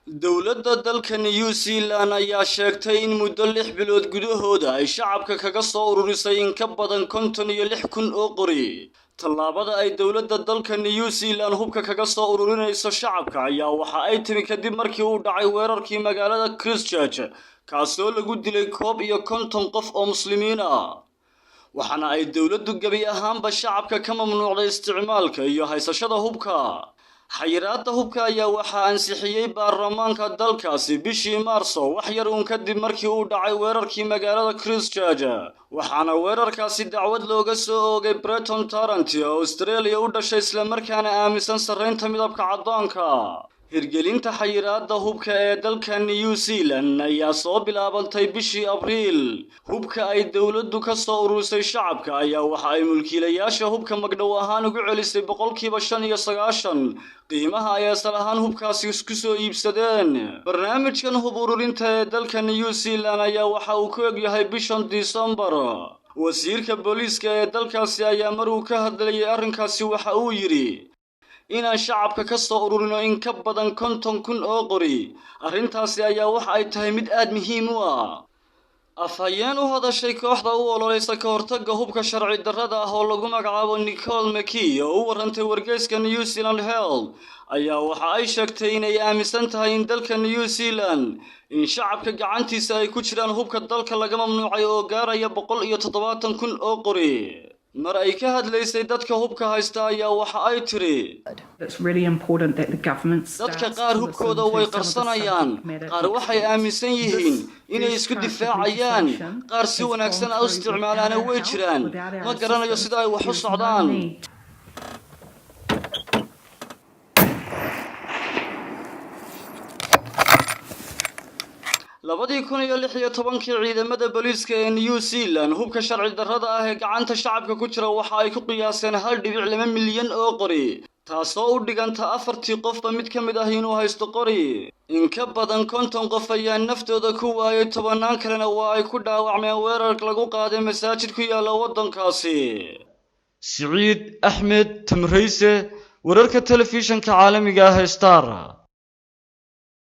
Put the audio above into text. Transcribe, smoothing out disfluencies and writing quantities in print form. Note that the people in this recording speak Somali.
Dowladda dalka New Zealand ayaa sheegtay in muddo 6 bilood gudahooda ay shacabka kaga soo ururisay in ka badan 56,000 oo qori. Tallaabada ay dowladda dalka New Zealand hubka kaga soo ururinayso shacabka ayaa waxa ay timi kadib markii uu dhacay weerarkii magaalada Christchurch, kaasoo lagu dilay 51 qof oo Muslimiin ah. Waxaana ay dowladdu gebi ahaanba shacabka ka mamnuucday isticmaalka iyo haysashada hubka. Xayiraadda hubka ayaa waxaa ansixiyey baarlamaanka dalkaasi bishii Maarso, wax yar uun kadib markii uu dhacay weerarkii magaalada Christchurch. Waxaana weerarkaasi dacwad looga soo oogay Breton Tarrant oo Australia u dhashay, islamarkaana aaminsan sarreynta midabka caddaanka. Hirgelinta xayiraadda hubka ee dalka New Zealand ayaa soo bilaabantay bishii Abriil. Hubka ay dowladdu ka soo ururisay shacabka ayaa waxa ay mulkiilayaasha hubka magdhow ahaan ugu celisay 95% qiimaha ay asal ahaan hubkaasi isku soo iibsadeen. Barnaamijkan hub ururinta ee dalka New Zealand ayaa waxa uu ku egyahay bishan Disembar. Wasiirka booliiska ee dalkaasi ayaa mar uu ka hadlayay arrinkaasi waxa uu yidhi: "Inaan shacabka ka soo ururino in ka badan 50,000 oo qori, arrintaasi ayaa waxa ay tahay mid aad muhiim u ah." Afhayeen u hadashay kooxda u ololeysa ka hortagga hubka sharci darrada ah oo lagu magacaabo Nicole McKee, oo u warantay wargeyska New Zealand Herald, ayaa waxa ay sheegtay inay aaminsan tahay in dalka New Zealand in shacabka gacantiisa ay ku jiraan hubka dalka laga mamnuucay oo gaaraya 170,000 oo qori. Mar ay ka hadlaysay dadka hubka haysta ayaa waxa ay tiri: "Dadka qaar hubkooda way qarsanayaan, qaar waxay aaminsan yihiin inay isku difaacayaan, qaar si wanaagsan u isticmaalaana way jiraan. Ma garanayo sida ay wax u socdaan." 2016-kii, ciidamada booliiska ee New Zealand hubka sharci darrada ah ee gacanta shacabka ku jira waxa ay ku qiyaaseen 1.2 milyan oo qori, taasoo u dhiganta afartii qofba mid ka mid ah inuu haysto qori. In ka badan 50 qof ayaa naftooda ku waayay, tobannaan kalena waa ay ku dhaawacmeen weerar lagu qaaday masaajid ku yaalla waddankaasi. Siciid Axmed Tamrayse, wararka telefishanka caalamiga ah Star.